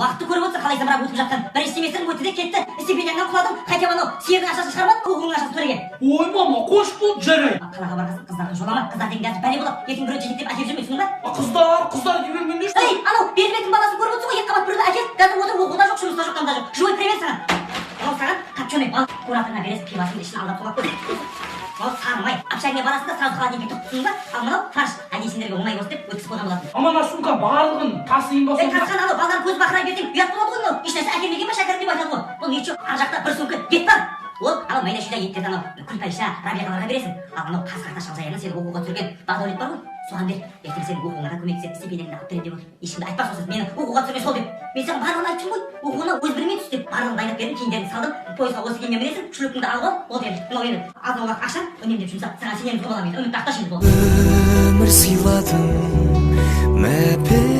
Уақытты көріп отырсың, қалай зымырап өтіп жатқанын. Бірінші семестрің өтті де кетті. Стипендияңнан құладың. Хотя бы анау сиырдың ақшасын шығармадың, оқуыңның ақшасын төлеген. Ой, мама, қош, болды, жарайды. Қалаға барған қыздарға жолама. Қыздар деген қазір бәле болады. Ертең біреу жетектеп әкеліп жүрме, түсіндің ба? А, қыздар, қыздар дей бергенде что? Ей, анау Бердібектің баласын көріп отырсың ғой, екі қабат біреуді әкел. Қазір отыр, оқуда жоқ, жұмыста жоқ, қанда жоқ. Живой пример саған. Мынау саған копченый балық, кураторыңа бересің, пивасының ішін алдап соғып қой. Мынау сары май, общагіңе барасың да, сразу холодильникке тық, түсіндің ба? Ал мынау фарш, әдейі сендерге оңай болсын деп өткізіп қойған болатын. А, мына сумка барлығын тасиын ба Ей, сонда? тасқан анау балдардың көзі бақырайып, ертең ұят болады ғой. Мынау ешнәрсе әкелмеген ба, шәкәрім, деп айтады ғой. Бұл ничего. Ар жақта бір сумка ет бар. Ол анау майда шүйде еттерді анау Күлпайша, Рабиғаларға бересің. Ал анау қасқарта шалжаяны, сені оқуға түсірген Бағдәулет бар ғой, соған бер. Ертең сенің оқуыңа да көмектеседі, стипендияңды алып беремін деп отыр. Ешкімге айтпа сол сөзді, мені оқуға түсірген сол деп. Мен саған барлығын айтып жүрмін ғой, оқуына өз біліммен түс деп. Барлығын дайындап бердім, киімдеріңді салдым, пойызға осы киіммен мінесің, шлепкіңді алып ал. Болды енді, мынау енді азын аулақ ақшаң, үнемдеп жұмса. Саған сенеміз ғой, балам, енді үмітті ақташы енді, болды. Өмір сыйладың мәпелеп.